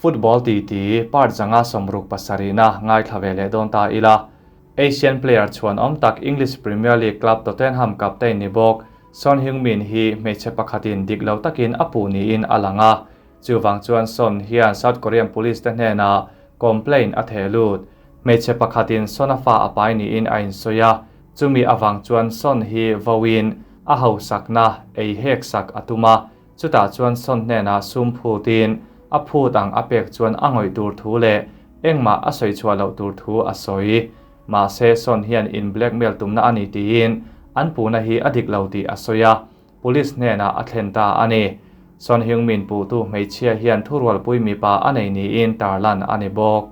Football titi part 167na ngaithla ve leh dawn ta ila. Asian player chhuanawm tak English Premier League club Tottenham captain ni bawk Son Heung-min hi hmeichhe pakhatin dik lo takin a puh niin a lang a. Chuvang chuan Son hian South Korean police te hnenah complaint a theh lut. Hmeichhe pakhatin Son-a fa a pai niin a insawi a, chumi avang chuan Son hi vawiin a hausakna ei hek sak a tum a, chutah chuan Son hnenah sum phutin a phut ang a pek chuan a ngawih tur thu leh engmah a sawi chhuah loh tur thu a sawi. Mahse, Son hian in blackmail tumna a ni tiin an puhna hi a dik lo tih a sawi a. Police hnenah a thlen ta a ni. Son Heung-min puhtu hmeichhia hian thurualpui mipa a nei niin tarlan a ni bawk.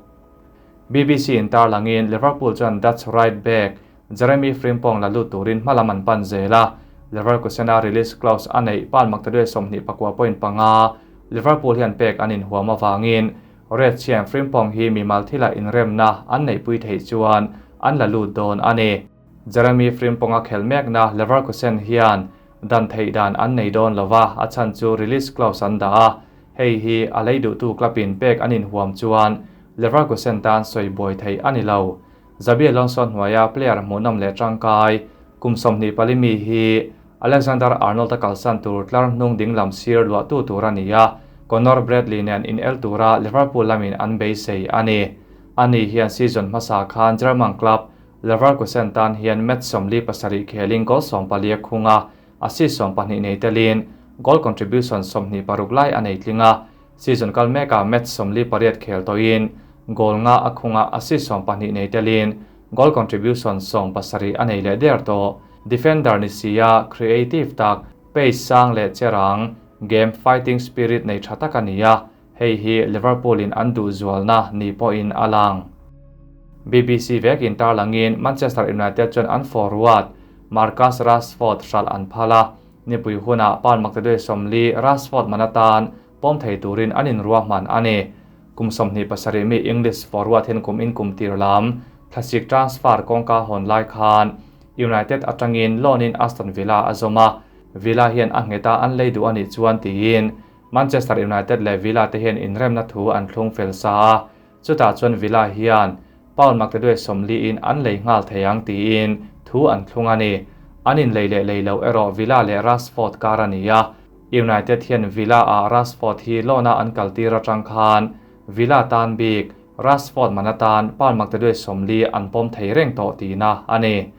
BBC in tarlangin Liverpool chuan Dutch right back Jeremy Frimpong la lut turin hmalam an pan zel a, Leverkusen-a release clause a neih Paul Maktaduai 25.5 Liverpool hian pek an inhuam avangin Reds hian Frimpong hi mimal thila inremna an neihpui theih chuan an la lut dawn a ni. Jeremy Frimpong-a khelh mekna Leverkusen hian dan theih dan an nei dawn lo va, a chhan chu release clause an dah a, hei hi a lei duhtu club-in pek an inhuam chuan Leverkusen tan sawi buai theih a ni lo. Xabi Alonso hnuaia player hmuhnawm leh tangkai kum 24 mi hi Alexander Arnold-a kalsan tur tlar hnung dinglam sir luahtu tur a ni a, Conor Bradley nen inel tura Liverpool lamin an beisei a ni. Ani hian season hmasa khan German club Leverkusen tan hian match 47 khelin goal 14 a khung a, assist 12 nei telin goal contribution 26 lai a nei tling a, season kal mekah match 48 khel tawhin goal nga a khung a, assist 12 nei telin goal contribution 17 a nei leh der tawh. Defender ni si a, creative tak, pace sang leh cherang, game fighting spirit nei tha tak a ni a, hei hi Liverpool in an duh zualna ni pawhin a lang. BBC vekin tarlangin Manchester United chuan an forward Marcus Rashford hralh an phal a, nipui hunah Paul Maktaduai 40 Rashford man atan pawm thei turin an inruahman a ni. Kum 27 mi English forward hian kum in kum tir lam thlasik transfer kawngka hawn lai khan United atangin loan in Aston Villa a zawm a, Villa hian a ngheta an lei duh a nih chuan tiin Manchester United leh Villa te hian inremna thu an thlung fel sa a, chutah chuan Villa hian Paul Maktaduai 40 in an lei nghal thei ang tiin thu an thlung a ni. An inlei leh lei lo erawh Villa leh Rashford kar a ni a, United hian Villa ah Rashford hi loan a an kaltir atang khan Villa tan bik Rashford man atan Paul Maktaduai 40 an pawm thei reng tawh tihna a ni.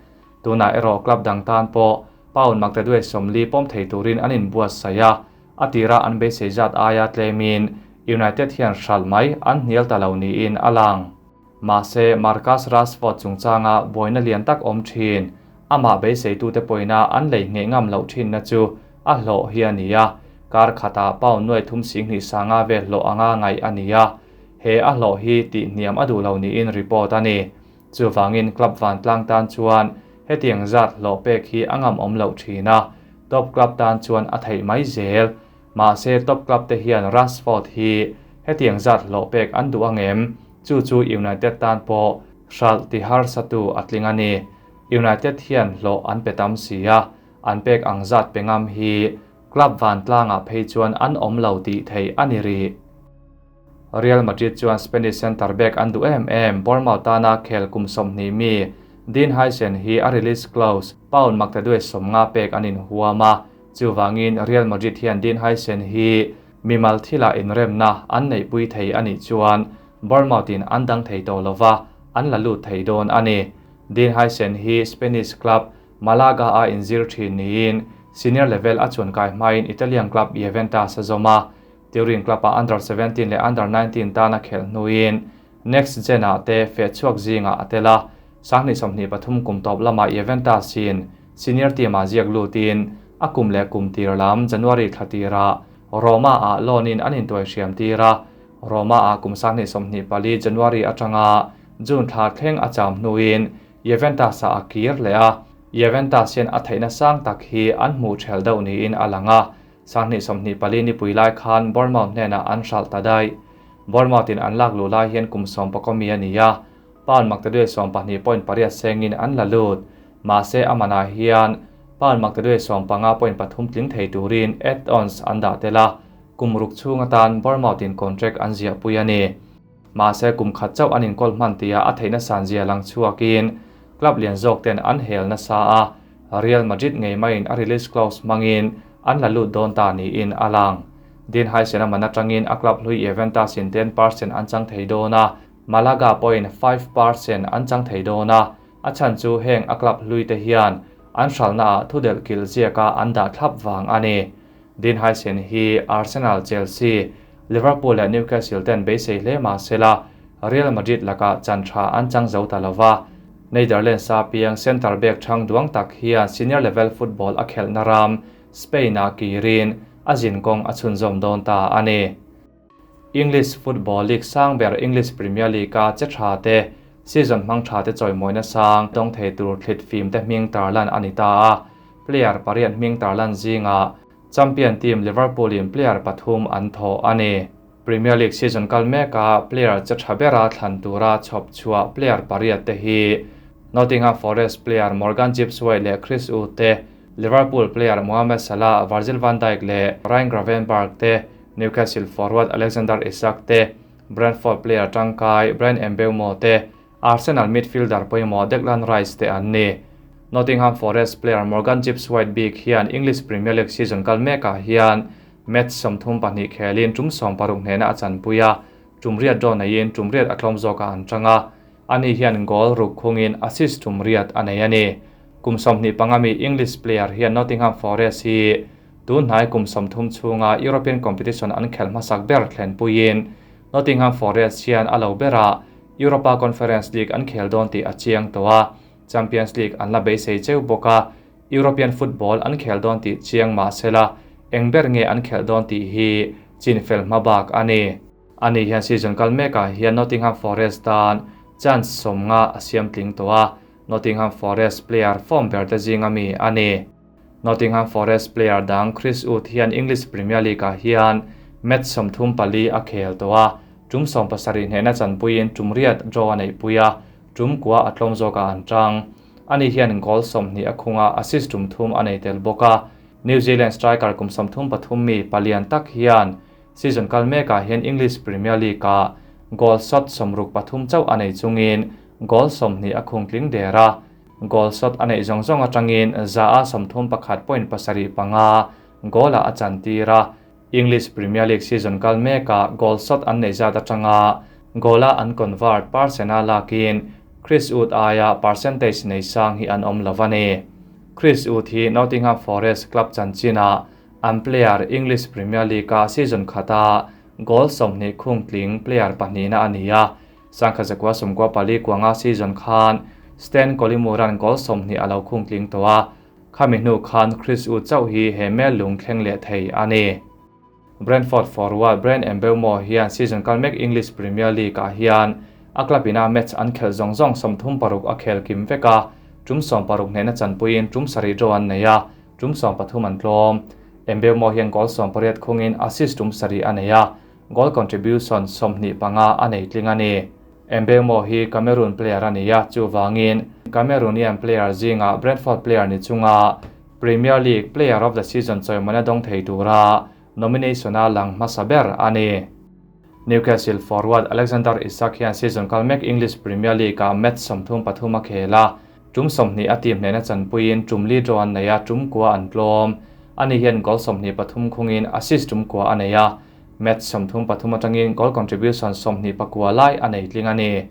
Tunah erawh club dang tan pawh Paul Maktaduai 40 pawm thei turin an inbuatsaih a, a tira an beisei zat aia tlemin United hian hralh mai an hnial ta lo niin a lang. Mahse, Marcus Rashford chungchanga buaina lian tak awm thin, amah beiseitute pawina an lei ngheh ngam loh thinna chu a hlawh hi a ni a, kar khatah pound nuai thum singhnih sanga vel hlawh anga ngaih a ni a, he a hlawh hi tih hniam a duh lo niin report a ni. Chuvangin club vantlang tan chuan hetiang zat hlawh pek hi a ngam awm loh thin a, top club tan chuan a theih mai zel. Mahse, top club te hian Rashford hi hetiang zat hlawh pek an duh angem? Chu chu United tan pawh hralh ti harsatu a tling a ni. United hian hlawh an pe tam si a, an pek ang zat pe ngam hi club vantlangah phei chuan an awm lo tih theih a ni rih. Real Madrid chuan Spanish centre back an duh em em Bournemouth tana khel kum 20 mi Dean Huijsen hi a release clause pound maktaduai 50 pek an inhuam a, chuvangin Real Madrid hian Dean Huijsen hi mimal thila inremna an neihpui thei a nih chuan Bournemouth in an dang thei tawh lova, an la lut thei dawn a ni. Dean Huijsen hi Spanish club Malaga a inzir thin niin senior level a chuankai hmain Italian club Juventus a zawm a, Turin club a under 17 leh under 19 tana khelh hnuin next gen ah te feh chhuak zingah a tel a, 2023 kum tawp lamah Juventus in senior team ah ziak lutin a kum leh kum tir lam January thla tirah Roma ah loan in an intuai hriam tir a, Roma ah kum 2024 January atanga June thla thleng a cham hnuin Juventus ah a kir leh a, Juventus hian a theihna sang tak hi an hmuh thel deuh niin a lang a, 2024 ni pui lai khan Bournemouth hnenah an hralh ta daih. Bournemouth in an lak luh lai hian kum 10 mi a ni a, pound maktaduai 12.8 sengin an la lut. Mahse, a manah hian pound maktaduai 15.3 tling thei turin add-ons an dah tel a. kum ruk chhung atan Bournemouth in contract an ziahpui a ni. Mahse kum khat chauh an inkawl hman tia a theihna san zia lang chhuakin club lian zawk ten an hel nasa a, Real Madrid ngei maiin a release clause hmangin an la lut dawn ta niin a lang. Dean Huijsen a man atangin a club hlui Juventus in 10% an chang thei dawn a, Malaga pawhin 5% an chang thei dawn a, a chhan chu heng a club hlui te hian an hralhna ah thudelh kilh ziaka an dah thlap vang a ni. Dean Huijsen hi Arsenal, Chelsea, Liverpool leh Newcastle ten beisei hle mah sela Real Madrid lakah chan tha an chang zo ta lova. Netherlands a piang centre back thang duang tak hian senior level football a khelhna ram Spain ah kirin a zinkawng a chhunzawm dawn ta a ni. English Football League sang ber English Premier League a che tha te, season hmang tha te chawimawina sang dawng thei tur thlit fim te hming tarlan a ni ta a. Player pariat hming tarlan zingah champion team Liverpool in player pathum an thawh a ni. Premier League season kal meka player che tha bera thlan tura chhawp chhuah player pariat te hi Nottingham Forest player Morgan Gibbs-White leh Chris Wood te, Liverpool player Mohamed Salah, Virgil van Dijk leh Ryan Gravenberch te, Newcastle forward Alexander Isak te, Brentford player tangkai Bryan Mbeumo te, Arsenal midfielder pawimawh Declan Rice te an ni. Nottingham Forest player Morgan Gibbs-White bik hian English Premier League season kal mekah hian match 32 khelin tum 60 hnehna a chanpui a, tum riat draw neiin tum riat a tlawm zawkah an tang a, ani hian goal ruk khungin assist tum riat a nei a ni. Kum 25 mi English player hian Nottingham Forest hi tun hnai kum 30 chhunga European competition an khel hmasak ber thlenpuiin Nottingham Forest hian a lo berah Europa Conference League an khel dawn tih a chiang tawh a, Champions League an la beisei cheu bawk a, European football an khel dawn tih chiang mah sela eng ber nge an khelh dawn tih hi chin fel hma bak a ni. Ani hian season kal mekah hian Nottingham Forest tan chance 50 a siam tling tawh a, Nottingham Forest player form ber te zinga mi a ni. Nottingham Forest player dang Chris Wood hian English Premier League ah hian match 34 a khel tawh a, tum 70 hnehna chanpuiin tum riat draw a neihpui a, tum kua a tlawm zawkah an tang. Ani hian goal 20 a khunga assist tum thum a nei tel bawk a. New Zealand striker kum 33 mi palian tak hian season kal mekah hian English Premier League ah goal shot 63 chauh a nei chungin goal 20 a khung tling der a. Goal shot a neih zawng zawng atangin za a 31.75 goal a chantir a. English Premier League season kal mekah goal shot an nei zat atanga goal a an convert percent a lakin Chris Wood aia percentage nei sang hi an awm lovani. Chris Wood hi Nottingham Forest club chanchina an player English Premier League a season khata goal 20 khung tling player pahnihna ani a. Sangkha zakwa sawmkua pali kuanga season khan Stan Collymore goal 20 alo khung tling to a. Khami hnu khan Chris Wood chauh hi he mel lung thleng leh thei ani. Brentford forward Bryan Mbeumo hian season kal mek English Premier League ah hian a club ina match an khel zawng zawng 36 a khel kim vek a, tum 60 hnehna chanpuiin tum 7 draw an nei a, tum 13 an tlawm. Mbeumo hian goal 18 khungin assist tum 7 a nei a, goal contribution 25 a nei tling ani. Mbeumo hi Cameroon player ani a, chuwangin Cameroonian player zinga Brentford player ni chunga Premier League Player of the Season chawimawina dawng thei tura nomination a lang hmasa ber ani. Newcastle forward Alexander Isak hian season kal mek English Premier League ah match 33 a khel a, tum 20 a team hnehna chanpuiin tum li draw an nei a, tum kua an tlawm. Ani hian goal 23 khungin assist tum kua a nei a, match 33 atangin goal contribution 29 lai a nei tling ani.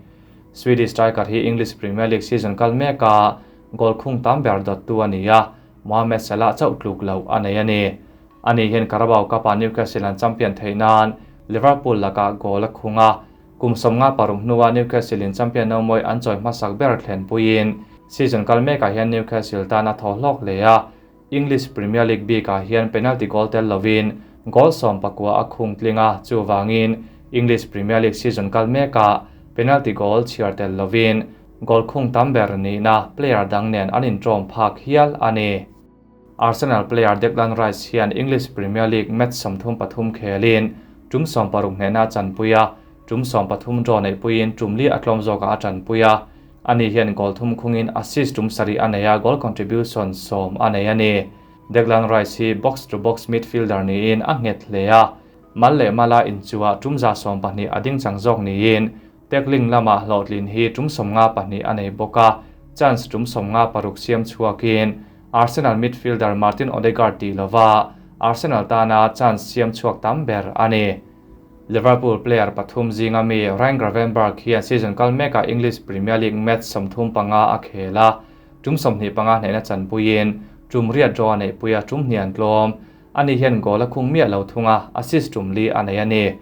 Swedish striker hi English Premier League season kal meka goal khung tam ber dot tu ani a, Mohamed Salah chauh tluk lo a nei ani. Ani hian Carabao Cup ah Newcastle an champion theinan Liverpool laka goal a khunga, kum 56 hnuah Newcastle in champion no moi an chawi hmasak ber thlen puiin season kal mekah hian Newcastle tan a thaw hlawk hle a. English Premier League bikah hian penalty goal tel lovin goal 19 a khung tlinga, chuwangin English Premier League season kal mekah penalty goal chhiar tel lovin goal khung tam ber nihna player dang nen an intawm phak hial ani. Arsenal player Declan Rice hian English Premier League match 33 khelin tum 60 hnehna chanpuia, tum 13 draw nei puiin tum li a tlawm zawkah a chanpuia. Ani hian goal thum khungin assist tum 7 a nei a, goal contribution 10 a nei ani. Declan Rice hi box to box midfielder niin a nghet hle a. Mal leh mala inchuah tum 120 a ding chang zawk niin tackling lama hlawhtlin hi tum 52 a nei bawk a, chance tum 56 siam chhuakin Arsenal midfielder Martin Odegaard tih lova Arsenal tana chance siam chhuak tam ber a ni. Liverpool player pathum zinga mi Ryan Gravenberch hian season kal mekah English Premier League match 35 a khel a, tum 25 hnehna chanpuiin tum riat draw a neihpui a, tum hnih an tlawm. Ani hian goal a khung miah lo thung a, assist tum li a nei a ni.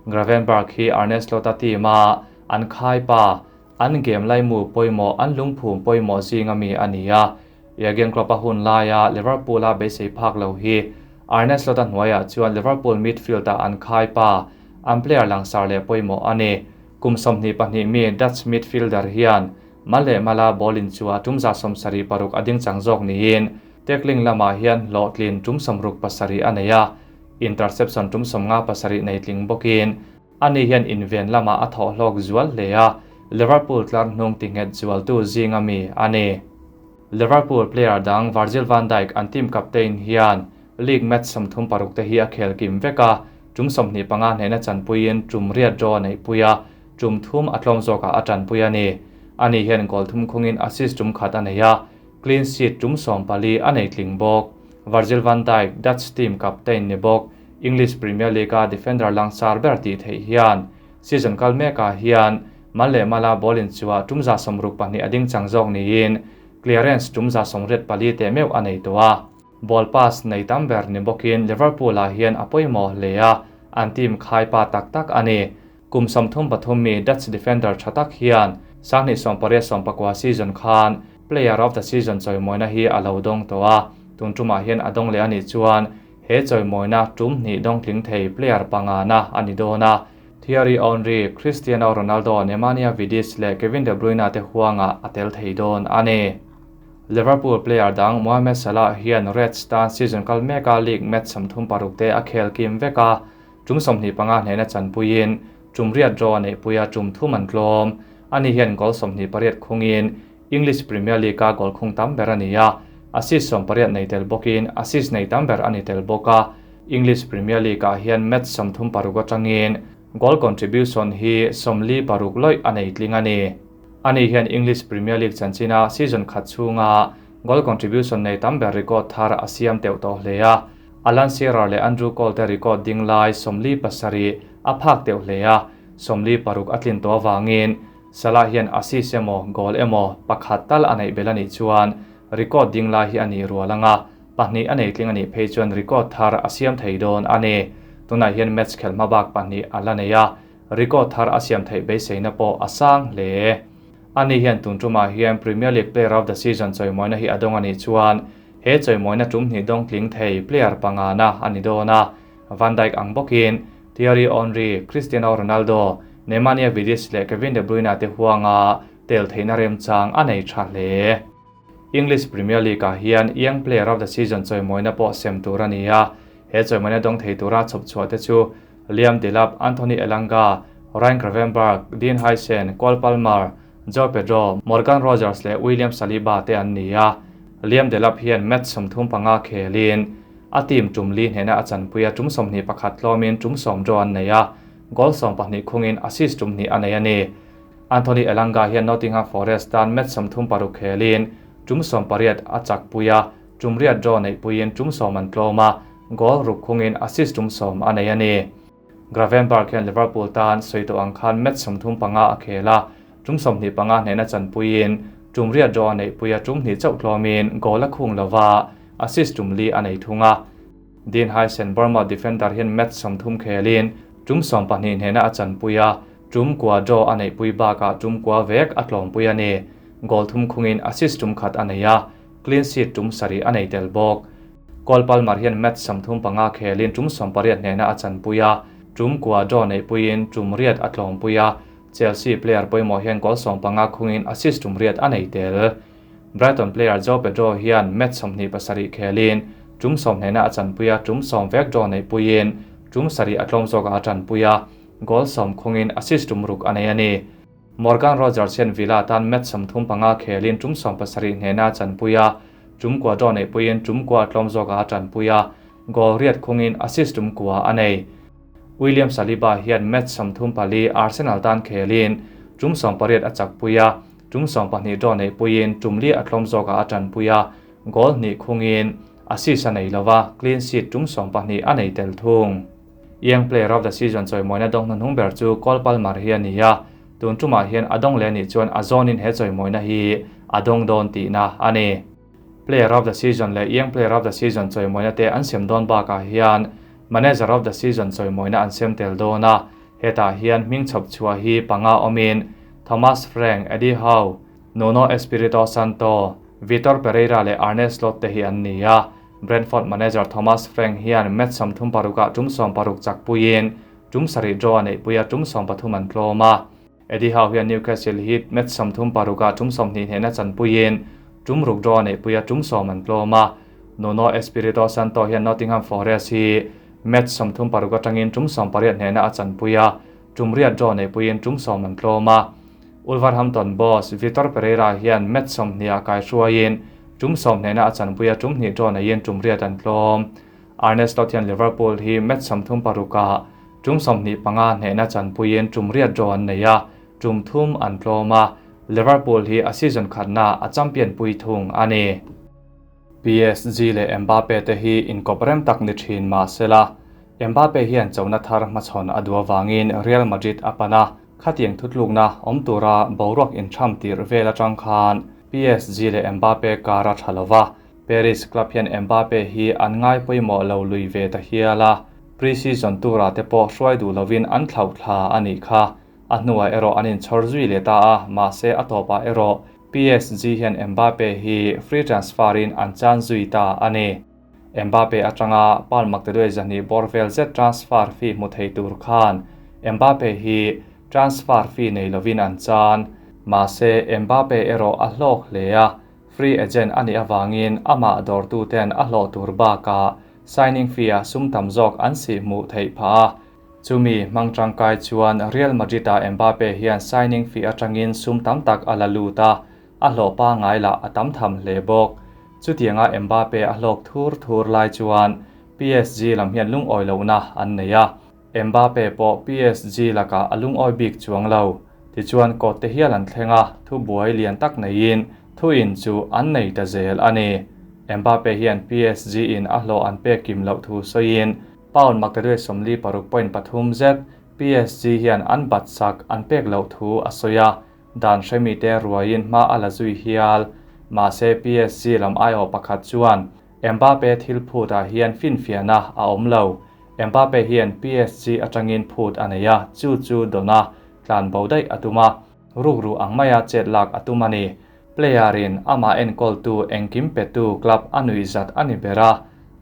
Gravenberch hi Arne Slot-a team a an khai pa, an game laimu pawimawh, an lungphum pawimawh zinga mi a ni a. Jurgen Klopp-a hun laia Liverpool-a beisei phak lo hi Arne Slot-a hnuaiah chuan Liverpool midfield-ah an khai pa, an player langsar leh pawimawh a ni. Kum 22 mi Dutch midfielder hian mal leh mala ball inchuah tum 76 a ding chang zawk niin tackling lamah hian hlawhtlin tum 67 a nei a, interception tum 57 nei tling bawkin ani hian inven lamah a thawh hlawk zual hle a, Liverpool tlar hnung ti nghet zualtu zinga mi a ni. Liverpool player dang Virgil van Dijk an team captain hian league match 36 te hi a khel kim vek a, tum 25 hnehna chanpuiin tum riat draw a neihpui a, tum thum a tlawm zawkah a tanpui a ni. Ani hian goal thum khungin assist tum khat a nei a, clean sheet tum 14 a nei tling bawk. Virgil van Dijk, Dutch team captain ni bawk, English Premier League-a defender langsar ber tih theih hian season kal mekah hian mal leh mala ball inchuah tum 62 a ding chang zawk niin clearance tum 84 teh meuh a nei tawh a. Ball pass nei tam ber ni bawkin Liverpool-ah hian a pawimawh hle a, an team khai pa tak tak a ni. Kum 33 mi Dutch defender tha tak hian 2018-19 season khan Player of the Season chawimawina hi a lo dawng tawh a, tun tumah hian a dawng leh a nih chuan he chawimawina tum hnih dawng tling thei player pangana a ni dawn a. Thierry Henry, Cristiano Ronaldo, Nemanja Vidic leh Kevin De Bruyne te huangah a tel thei dawn a ni. Liverpool player dang Mohamed Salah hian Reds tan season kal meka league match 36 te a khel kim vek a, tum 25 hnehna chanpuiin tum riat draw a neihpui a, tum thum an tlawm. Ani hian goal 28 khungin English Premier League-a goal khung tam ber a ni a, assist 18 nei tel bawkin assist nei tam ber a ni tel bawk a. English Premier League-ah hian match 36 atangin goal contribution hi 46 lawih a nei tling a ni. Ani hian English Premier League chanchina season khat chhunga goal contribution nei tam ber record thar a siam teuh tawh hle a. Alan Shearer leh Andrew Cole te record ding lai 47 a phak teuh hle a, 46 a tlin tawh awangin Salah hian assist emaw goal emaw pakhat tal a neih bel a nih chuan record ding lai hi a nih rual anga, pahnih a nei tling a nih phei chuan record thar a siam thei dawn a ni. Tunah hian match khelh hma bak pahnih a la nei a, record thar a siam theih beiseina pawh a sang hle. Ani hian tun tumah hian Premier League Player of the Season chawimawina hi a dawng a nih chuan he chawimawina tum hnih dawng tling thei player pangana a ni dawn a. Van Dijk ang bawkin Thierry Henry, Cristiano Ronaldo, Nemanja Vidic leh Kevin De Bruyne te huanga tel theihna remchang a nei tha hle. English Premier League-ah hian Young Player of the Season chawimawina pawh sem tur a ni a, he chawimawina dawng thei tura chhawp chhuah te chu Liam Delap, Anthony Elanga, Ryan Gravenberch, Dean Huijsen, Cole Palmer, Joao Pedro, Morgan Rogers leh William Saliba te an ni a. Liam Delap hian match 35 khelin a team tum li hnehna a chanpui a, tum 21 tlawmin tum 10 draw an nei a, goal 12 khungin assist tum hnih a nei a ni. Anthony Elanga hian Nottingham Forest tan match 36 khelin tum 18 a chakpui a, tum riat draw neihpuiin tum 10 an tlawm a, goal ruk khungin assist tum 10 a nei a ni. Gravenberch hian Liverpool tan sawi tawh ang khan match 35 a khel a, tum 25 hnehna chanpuiin tum riat draw a neihpui a, tum hnih chauh tlawmin goal a khung lova, assist tum li a nei thung a. Dean Huijsen, Bournemouth defender hian match 30 khelin tum 12 hnehna a chanpui a, tum kua draw a neihpui bakah tum kua vek a tlawmpui a ni. Goal thum khungin assist tum khat a nei a, clean sheet tum sarih a nei tel bawk. Cole Palmer hian match 35 khelin tum 18 hnehna a chanpui a, tum kua draw neihpuiin tum riat a tlawmpui a, Chelsea player pawimawh hian goal 15 khungin assist tum riat a nei tel. Brighton player Joao Pedro hian match 27 khelin tum 10 hnehna a chanpui a, tum 10 vek draw neihpuiin tum sarih a tlawm zawkah a tanpui a, goal 10 khungin assist tum ruk a nei a ni. Morgan Rogers hian Villa tan match 35 khelin tum 17 hnehna a chanpui a, tum kua draw neihpuiin tum kua a tlawm zawkah a tanpui a, goal riat khungin assist tum kua a nei. William Saliba hian match 34 Arsenal tan khelin tum 18 a chakpui a, tum 12 draw neihpuiin tum li a tlawm zawkah a tanpui a, goal hnih khungin assist a nei lova, clean sheet tum 12 a nei tel thung. Young Player of the Season chawimawina dawng hnuhnung ber chu Cole Palmer hi a ni a, tun tumah hian a dawng leh anih chuan a zawnin he chawimawina hi a dawng dawn tihna a ni. Player of the Season leh Young Player of the Season chawimawina te an sem dawn bakah hian Manager of the Season chawimawina an sem tel dawn a, hetah hian hming chhawp chhuah hi panga awmin Thomas Frank, Eddie Howe, Nuno Espirito Santo, Vitor Pereira leh Arne Slot te hi an ni a. Brentford manager Thomas Frank hian match 36 ah tum 60 chakpuiin tum 7 draw a neihpui a, tum 13 an tlawm a. Eddie Howe hian Newcastle hi match 36 ah tum 20 hnehna chanpuiin tum 6 draw a neihpui a, tum 10 an tlawm a. Nuno Espirito Santo hian Nottingham Forest hi match 36 atangin tum 18 hnehna a chanpui a, tum 8 draw neihpuiin tum 10 an tlawm a. Wolverhampton boss Vitor Pereira hian match 20 ah kai hruaiin tum 10 hnehna a chanpui a, tum 2 draw neiin tum 8 an tlawm. Arne Slot hian Liverpool hi match 36 ah tum 25 hnehna chanpuiin tum 8 draw an nei a, tum 3 an tlawm a. Liverpool hi a season khatna a champion pui thung a ni. PSG leh Mbappe te hi inkawp rem tak ni thin mah sela, Mbappe hian chona thar hmachhawn a duh avangin Real Madrid a pan a, khatiang thutlukna awm tura boruak intham tir vel atang khan PSG leh Mbappe kar a tha lova, Paris club hian Mbappe hi an ngai pawimawh lo lui ve ta hial a, pre-season tura te pawh hruai duh lovin an thlauh thla a nih kha. A hnuah erawh an inchhawr zui leh ta a, mahse a tawpah erawh PSG hian Mbappe hi free transfer in an chan zui ta a ni. Mbappe atanga pound maktaduai zahnih bawr vel zet transfer fee hmu thei tur khan Mbappe hi transfer fee nei lovin an chan. Mahse Mbappe erawh a hlawk hle a, free agent a nih avangin amah dawrtuten a hlawh tur bakah signing fee a sum tam zawk an sih hmuh theih phah a. Chumi hmang tangkai chuan Real Madrid ah Mbappe hian signing fee atangin sum tam tak a la lut a, a hlawh pangai lah a tam tham hle bawk. Chutianga Mbappe a hlawk thur thur lai chuan PSG lam hian lungawi lohna an nei a. Mbappe pawh PSG lakah a lungawi bik chuang lo. Tichuan court te hial an thleng a, thu buai lian tak neiin thu in chu an nei ta zel a ni. Mbappe hian PSG in a hlawh an pek kim loh thu sawiin pound maktaduai 46.3 zet PSG hian an bat sak an pek loh thu a sawi a, dan hremi te ruaiin hma a la zui hial. Mahse PSG lam ai awh pakhat chuan Mbappe thil phut ah hian finfiahna a awm lo. Mbappe hian PSG atangin phut a nei a, chu chu dona tlan bo daih a tum a, ruk ru ang maia chet lak a tum a ni. Player in amah enkawl tu engkim petu club a nuih zat a ni ber a,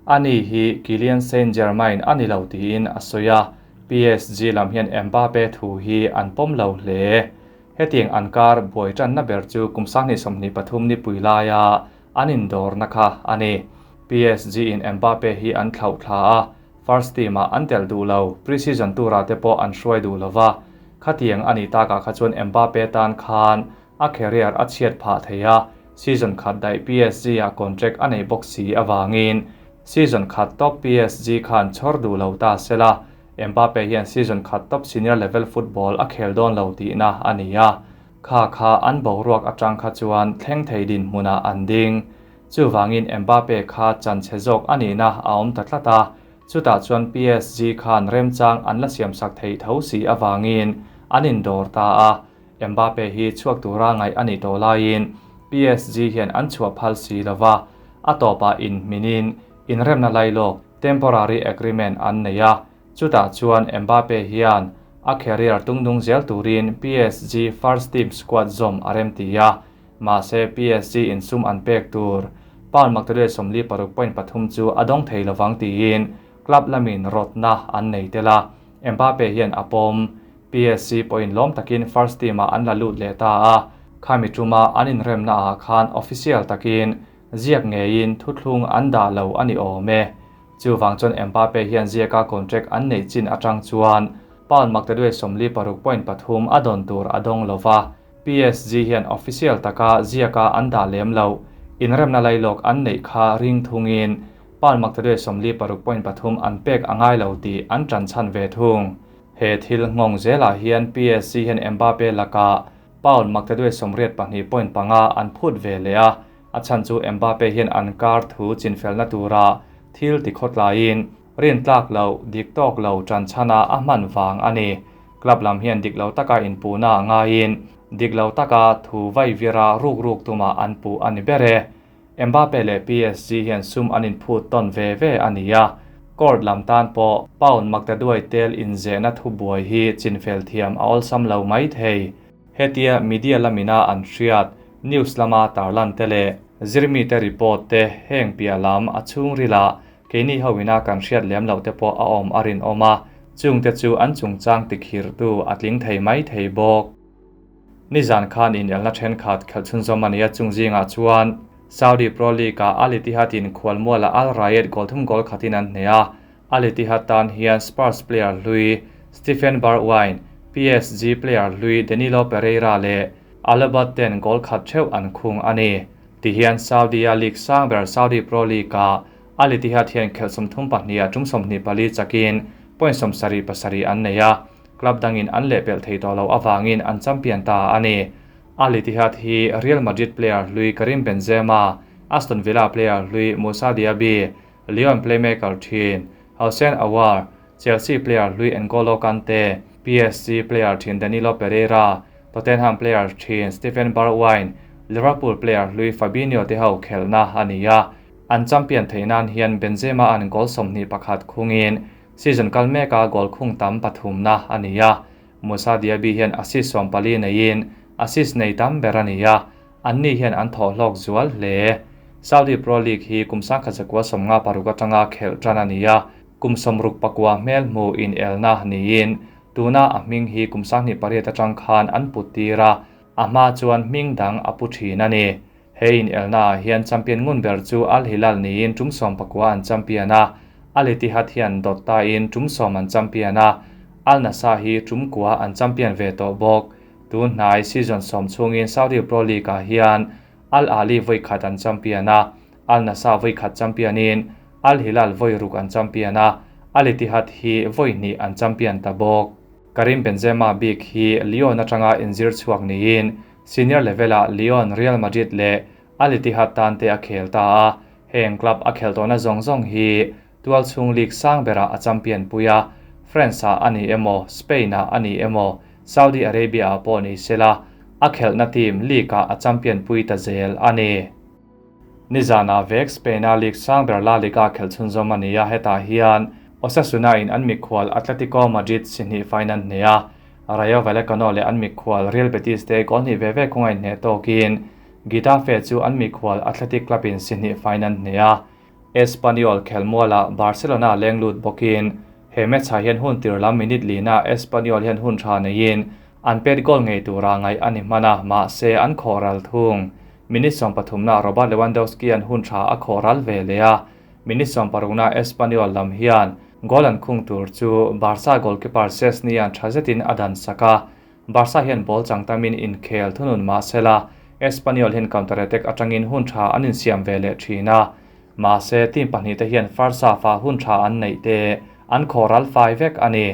ani hi Kylian Saint-Germain a ni lo tiin a sawi a, PSG lam hian Mbappe thu hi an pawm lo hle. Hetiang an kar buai tanna ber chu kum 2023 ni pui laia an indawrna kha a ni. PSG in Mbappe hi an thlauh thla a, first team ah an tel duh lo, pre-season tura te pawh an hruai duh lova. Khatiang a ni takah kha chuan Mbappe tan khan a career a chhiat phah thei a, season khat daih PSG ah contract a nei bawk si awangin season khat top PSG khan chhawr duh lo ta sela, Mbappe hian season khat top senior level football a khel dawn lo tihna a ni a. Kha kha an boruak atang kha chuan thleng thei din hmunah an ding. Chuwangin Mbappe kha chan che zawk a nihna a awm ta tlat a, chutah chuan PSG khan remchang an la siam sak thei tho si awangin an indawr ta a. Mbappe hi chhuak tura ngaih a nih tawh laiin PSG hian an chhuah phal si lova, a tawpah in hminin inremna lailawk temporary agreement an nei a, chutah chuan Mbappe hian a career tungdung zel turin PSG first team squad zawm a rem ti a, mahse PSG in sum an pek tur pound maktaduai 46.3 chu a dawng thei lovang tiin club lamin rawtna an nei tel a. Mbappe hian a pawm PSG pawhin lawm takin first team ah an la lut leh ta a, khami tuma an inremna ah khan official takin ziak ngeiin thuthlung an dah lo a ni awm e. Chuwang chuan Mbappe hian ziaka contract an nei chin atang chuan pound maktaduai 46.3 a dawn tur a dawng lova, PSG hian official taka ziaka an dah lem lo, inremna lailawk an neih kha ring thungin Pound maktaduai 46.3 an pek a ngai lo tih an ṭan chhan ve thung. He thil nghawng zelah hian PSG hian Mbappe lakah Pound maktaduai 82.5 an phut ve leh a, a chhan chu Mbappe hian an kar thu chinfelna tura thil tikhawtlaiin rintlak loh, dik tawk lo ṭan chhana a hman vang a ni. Club lam hian dik lo taka inpuhna a ngaiin dik lo taka thu vaivira ruk ruk tumah an puh a ni ber e. Mbappe leh PSG hian sum an inphut tawn ve ve a ni a, court lam tan pawh pound maktaduai tel inzehna thubuai hi chinfel thiam a awlsam lo mai thei. Hetia media lamina an hriat, news lama tarlan te leh zirmite report te heng piah lam a chhungrilah keini hoina kan hriat lem loh te pawh a awm a rinawm a, chungte chu an chungchang tikhirhtu a tling thei mai thei bawk. Nizan khan inelna thenkhat khelh chhunzawm a ni a, chung zingah chuan Saudi Pro League-ah Al Ittihad-in khualmualah Al Raed goal thum goal khatin an hneh a, Al Ittihad tan hian Spurs player hlui Stephen Bergwijn, PSG player hlui Danilo Pereira leh Alabad ten goal khat theuh an khung a ni. Tihian Saudi-a league sang ber Saudi Pro League-ah Al Ittihad hian khelh 32 ah tum 24 chakin point 77 an nei a, club dangin an lehpelh thei tawh loh avangin an champion ta a ni. Al Ittihad hi Real Madrid player hlui Karim Benzema, Aston Villa player hlui Moussa Diaby, Lyon playmaker thin Houssem Aouar, Chelsea player hlui N'Golo Kante, PSG player thin Danilo Pereira, Tottenham player thin Steven Bergwijn, Liverpool player hlui Fabinho te ho khelhna a ni a. An champion theih nan hian Benzema an goal 21 khungin season kal meka goal khung tam pathumna a ni a. Moussa Diaby hian assist 14 neiin assist nei tam ber a ni a, anni hian an thawh hlawk zual hle. Saudi Pro League hi kum 1956 atanga khelh tan a ni a, kum 69 hmel hmu in elna niin tuna a hming hi kum 2008 atang khan an put tir a, a hma chuan hming dang a pu thin a ni. He in elna hian champion ngun ber chu Al Hilal niin tum 19 an champion a, Al Ittihad hian dawt ta in tum 10 an champion a, Al Nassr hi tum kua an champion ve tawh bawk. Tun hnai season 10 chungin Saudi Pro League ah hian Al Ahly voi khat an champion a, Al Nassr voi khat champion in Al Hilal voi ruk an champion a, Al Ittihad hi voi hnih an champion ta bawk. Karim Benzema bik hi Lyon atanga inzir chhuak niin senior level-ah Lyon, Real Madrid leh Al Ittihad tan te a khel ta a, heng club a khel tawhna zawng zawng hi tual chhung league sang berah a champion pui a, France-ah a ni emaw, Spain-ah a ni emaw, Saudi Arabia-ah pawh ni sela, a khelhna team league-ah a champion pui ta zel a ni. Nizana vek Spain-a league sang ber La Liga khelh chhunzawm a ni a, hetah hian Osasuna in an mikhual Atletico Madrid si hnih fai nan hneh a, Rayo Vallecano leh an mikhual Real Betis te goal hnih ve ve kawng a inhneh tawkin Getafe chu an mikhual Athletic Club in si hnih fai nan hneh a, Espanyol khelmualah Barcelona leng lut bawkin he match ah hian hun tir lam minute lina Espanyol hian hun tha neiin an pet goal ngei tura ngaih a ni hman a, mahse an khawh ral thung. Minute 13 na Robert Lewandowski an hun tha a khawh ral ve leh a, minute 16 na Espanyol lam hian goal an khung tur chu Barca goalkeeper Szczesny an tha zetin a dan sak a, Barca hian ball chang tamin inkhel thunun mahsela Espanyol hian counter attack atangin hun tha an insiam ve leh thin a, mahse team pahnih te hian first half ah hun tha an neih te an khawh ral fai vek a ni.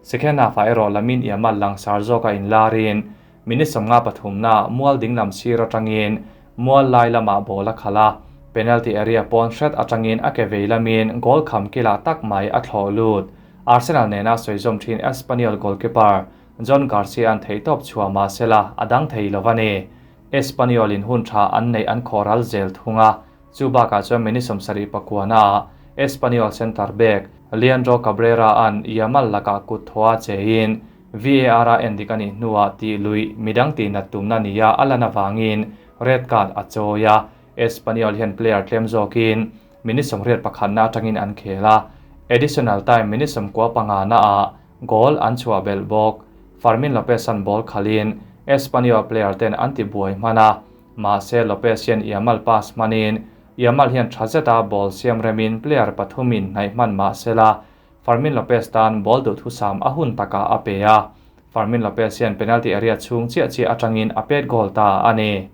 Second half ah erawh Lamine Yamal langsar zawk a inlarin minute 53 na mual dinglam sir atangin mual lai lamah ball a khalh a, penalty area pawn hret atangin a ke vei lamin goal kham kilah tak mai a thlawh lut. Arsenal nena sawi zawm thin Espanyol goalkeeper John Garcia an thei tawp chhuah mahsela a dang thei lo a ni. Espanyol in hun tha an neih an khawh ral zel thung a, chu bakah chuan minute 79 ah Espanyol center back Leandro Cabrera an Yamal lakah kut thaw a chein VAR a endik a nih hnuah tih lui midang tih nat tumna nia a lan awangin red card a chawi a, Espanyol hian player tlem zawkin minute 81 na atangin an khel a, additional time minute 95 na ah goal an chhuah belh bawk. Fermin Lopez an ball khalin Espanyol player ten an ti buai hman a, mahse Lopez hian Yamal pass hmanin Yamal hian tha zeta ball siam remin player pathumin hnaih hman mahsela Fermin Lopez tan ball duh thusam a hun taka a pe a, Fermin Lopez hian penalty area chhung chiah chiah atangin a pet goal ta a ni.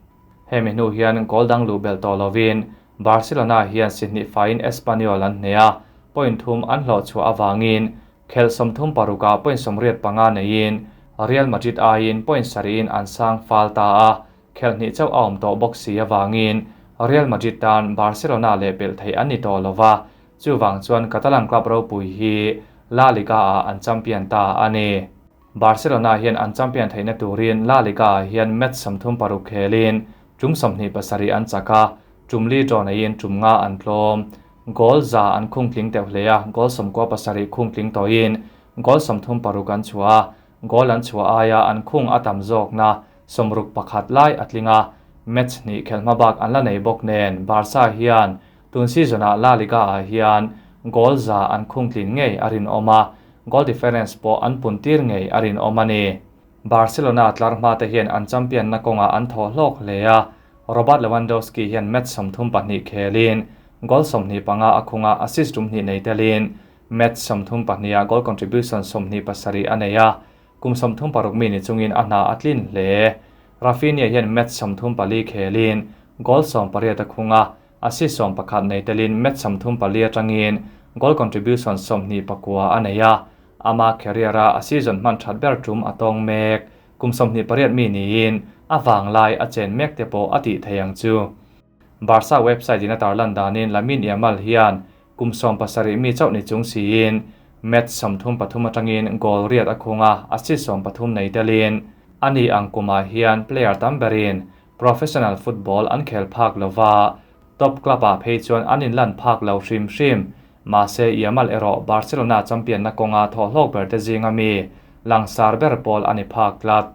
Hemi hnu hian goal dang luh belh tawh lovin Barcelona hian si hnih faiin Espanyol an hneh a, point thum an hlawh chhuah avangin khelh 36 ah point 85 neiin Real Madrid aiin point sarihin an sang fal ta a, khelh hnih chauh a awm tawh bawk si avangin Real Madrid tan Barcelona leh pelh theih an ni tawh lo va, chuvang chuan Catalan club ropui hi La Liga ah an champion ta a ni. Barcelona hian an champion theihna turin La Liga ah hian match 36 khelin tum 27 an chak a, tum li draw neiin tum nga an tlawm. Goal 100 an khung tling teuh hle a, goal 97 khung tling tawhin goal 36 an chhuah a, goal an chhuah aia an khung a tam zawkna 61 lai a tling a, match hnih khelhma bak an la nei bawk nen Barca hian tun season-ah La Liga ah hian goal 100 an khung tlin ngei a rinawm a, goal difference pawh an pun tir ngei a rinawm a ni. Barcelona tlar hma te hian an champion na kawnga an thaw hlawk hle a, Robert Lewandowski hian match 32 khelin goal 25 a khunga assist tum hnih nei telin match 32 ah goal contribution 27 a nei a, kum 36 mi ni chungin a hna a tlin hle. Rafinha hian match 34 khelin goal 18 a khunga assist 11 nei telin match 34 atangin goal contribution 29 a nei a, ama career a season hman that ber tum a tawng mek, kum 28 mi niin a wang lai a chen mek te pawh a tih thei ang chu. Barca website in a tarlan danin Lamine Yamal hian kum 17 mi chauh ni chung siin match 33 atangin goal riat a khunga assist 13 nei telin ani ang kuma hian player tam berin professional football an khel phak lova top club a phei chuan an in lan phak lo hrim hrim. Ma se Yamal ero Barcelona champion na konga thaw hlawk ber te zinga mi langsar ber pawl ani phak tlat.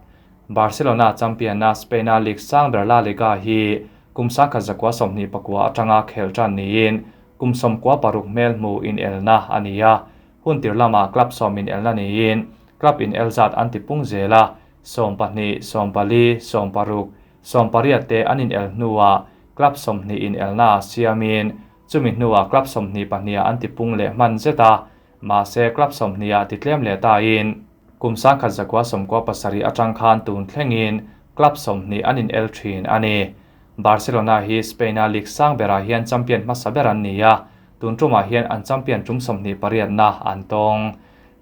Barcelona champion na Spain a League sang ber La Liga hi kum sangkhat zakua 24 atanga khel tan niin kum 96 mel mu in elna ania hun tir lama club som in elna niin club in elzat antipung zela 12 14 16 18 te anin el hnuwa club 20 in elna siamin chumi hnuwa club 22 antipung le man zeta ma se club 20 a titlem le ta in kum sangkhat zakua 97 atang khan tun thlengin club 20 anin el thin ani. Barcelona hi Spain a League sang bera hian champion hmasa ber an ni a, tun tuma hian an champion tum 28 na an tawng.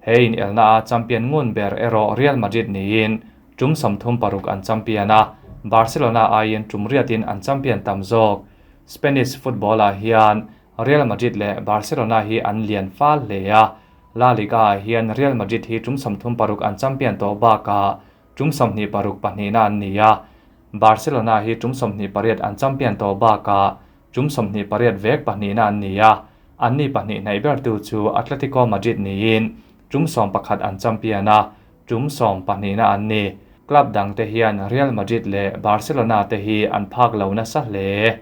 He in elna a champion ngun ber ero Real Madrid niin tum 36 an champion a, Barcelona aiin tum riatin an champion tam zawk. Spanish football ah hian Real Madrid le Barcelona hi an lian fal hle a, La Liga ah hian Real Madrid hi tum 36 an champion tawh bakah tum 26 pahnih na an ni a, Barcelona hi tum 28 an champion tawh bakah tum 28 vek pahnih na an ni a, an ni pahnih hnaih ber tu chu Atletico Madrid niin tum 11 an champion a, tum 12 na an ni. Club dang te hian Real Madrid le Barcelona te hi an phak lo nasa hle.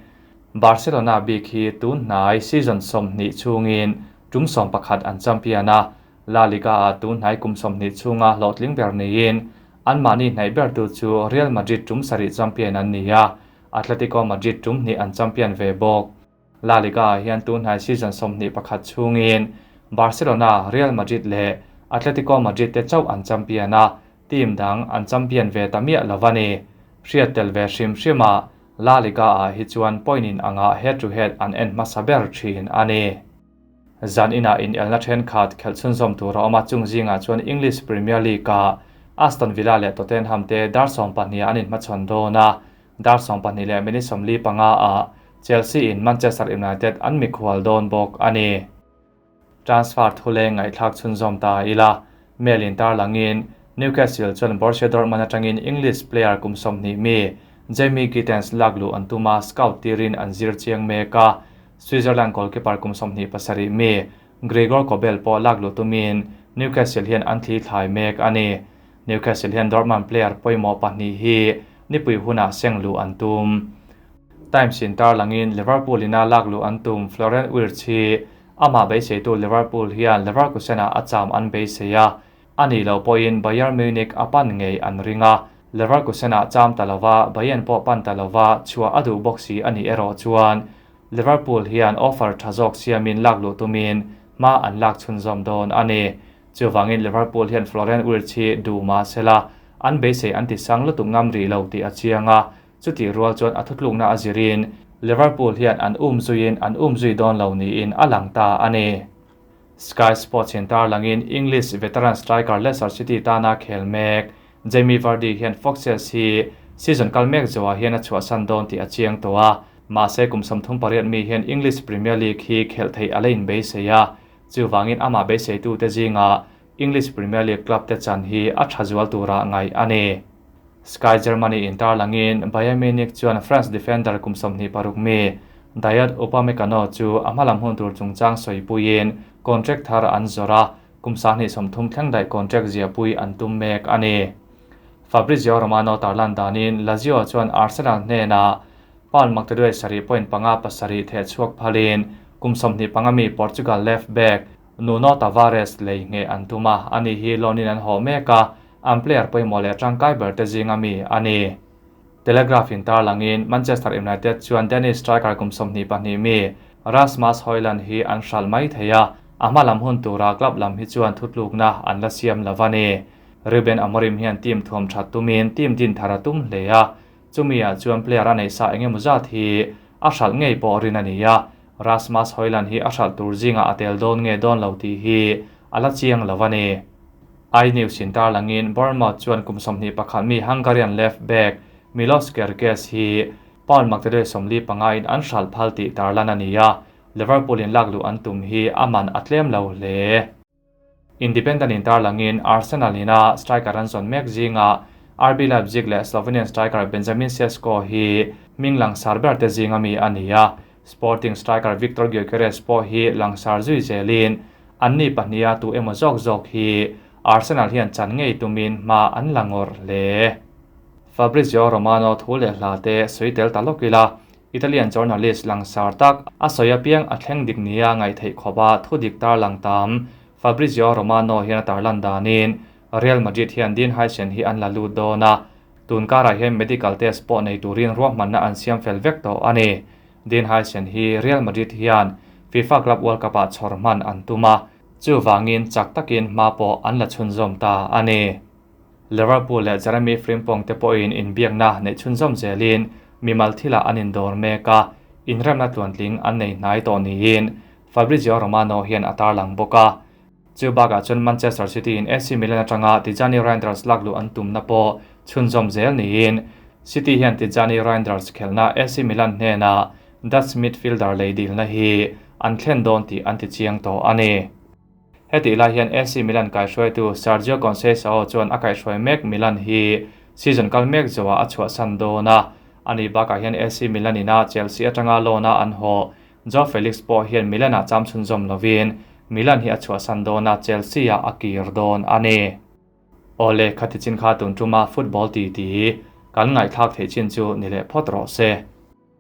Barcelona bik hi tun hnai season 20 chungin tum 11 an champion a, La Liga a tun hnai kum 20 chunga hlawhtling ber niin an mahni hnaih ber tu chu Real Madrid tum sarih champion an ni a, Atletico Madrid tum hnih an champion ve bawk. La Liga hian tun hnai season 21 chungin Barcelona, Real Madrid le Atletico Madrid te chauh an champion a, team dang an champion ve ta miah lovani. Hriat tel ve hrim hrima La Liga ah hi chuan point in anga head to head an en hmasa ber thin ani. Zan ina in elna then khat khelh chhunzawm tur a awm a, chung zingah chuan English Premier League ah Aston Villa leh Tottenham te dar 12 an inhmachhawn dawn a, dar 12 leh minute 45 ah Chelsea in Manchester United an mikhual dawn bawk ani. Transfer thule ngaihthlak chhunzawm ta ila, mail in tar langin Newcastle chuan Borussia Dortmund atangin English player kum 20 mi Jamie Gittens laklu an tuma scout tirin an zir chiang mek a, Switzerland goalkeeper kum 27 mi Gregor Kobel pawh laklu tumin Newcastle hian an thli thlai mek ani. Newcastle hian Dortmund player pawimawh pahnih hi nipui huna senglu an tum. Times in tar langin Liverpool ina laklu an tum Florian Wirtz hi ama beiseitu Liverpool hian Leverkusen a acham an beiseia ani lo pawhin Bayern Munich a pan ngei an ringa, Leverkusen a cham talova Bayern pawh pan talova chhuah a duh bawk si ani erawh chuan Liverpool hian offer tha zawk siamin laklu tumin ma an lak chhunzawm dawn ani. Chuwangin Liverpool hian Florian Wirtz hi duh ma sela an beisei an ti sang lutuk ngam ri lo tih a chianga, chuti rual chuan a thutlukna a zirin Liverpool hian an umzuiin an umzui dawn lo niin a lang ta a ni. Sky Sports in tarlangin English veteran striker Leicester City tana khel mek Jamie Vardy hian Foxes hi season kal mek zawhah hian a chhuahsan dawn tih a chiang tawh a, mahse kum 38 mi hian English Premier League hi khelh theih a la inbeisei a, chuvangin amah beiseitute zingah English Premier League club te chan hi a tha zual tura ngaih a ni. Sky Germany in tarlangin Bayern Munich chuan France defender kum 26 mi Dayot Upamecano chu a hmalam hun tur chungchang sawipuiin contract thar an zawrh a, kum 30 thleng daih contract ziahpui an tum mek a ni. Fabrizio Romano tarlan danin Lazio chuan Arsenal hnenah pound maktaduai 7.57 thehchhuak phalin kum 25 mi Portugal left back Nuno Tavares lei nge an tum a, ani hi loan in an haw mek a, an player pawimawh leh tangkai ber te zinga mi a ni. Telegraph in tarlangin Manchester United chuan Danish striker kum 22 mi Rasmus Hojlund hi an hralh mai thei a, a hma lam hun tura club lam hi chuan thutlukna an la siam lo a ni. Ruben Amorim hian team thuam that tumin team din thar a tum hle a, chumi ah chuan player a nei sa engemaw zat hi a hralh ngei pawh rin a ni a, Rasmus Hojlund hi a hralh tur zingah a tel dawn nge dawn lo tih hi a la chiang lo a ni. iNews in tarlangin Bournemouth chuan kum 21 mi Hungarian left back Milos Kerkez hi pound maktaduai 45 in an hralh phal tih tarlan a ni a, Liverpool in lakluh an tum hi a man a tlem lo hle. Independent in tarlangin Arsenal ina striker an zawn mek zingah RB Leipzig leh Slovenian striker Benjamin Sesko hi hming langsar ber te zinga mi a ni a, Sporting striker Victor Gyökeres pawh hi langsar zui zelin anni pahniha tu emaw zawk zawk hi Arsenal hian chan ngei tumin hma an la ngawrh hle. Fabrizio Romano thu leh hla te sawi tel ta lawk ila, Italian journalist langsar tak a sawi apiang a thleng dik nia ngaih theih khawpa thu dik tarlang tam Fabrizio Romano hian a tarlan danin Real Madrid hian Dean Huijsen hi an la lut dawn a, tun karah hian medical test pawh nei turin ruahmanna an siam fel vek tawh a ni. Dean Huijsen hi Real Madrid hian FIFA Club World Cup-ah chhawr hman an tum a, chuvangin chak takin hma pawh an la chhunzawm ta a ni. Liverpool leh Jeremy Frimpong te pawhin inbiakna neih chhunzawm zelin mimal thilah an indawr mek a, inremna tluantling an nei hnai tawh niin Fabrizio Romano hian a tarlang bawk a. Chu bakah chuan Manchester City in AC Milan atanga Tijjani Reijnders lakluh an tumna pawh chhunzawm zel niin City hian Tijjani Reijnders khelhna AC Milan hnenah Dutch midfielder lei dilna hi an thlen dawn tih an ti chiang tawh a ni. Hetih lai hian AC Milan kaihruaitu Sergio Conceição chuan a kaihruai mek Milan hi season kal mek zawhah a chhuahsan dawn a, ani bakah hian AC Milan ina Chelsea atanga loan a an haw Joao Felix pawh hian Milan-ah cham chhunzawm lovin Milan hi a chhuahsan dawn a, Chelsea-ah a kir dawn a ni. Awle, khati chin kha tun tuma football ti ti kan ngaihthlak theih chin chu ni leh phawt rawh se.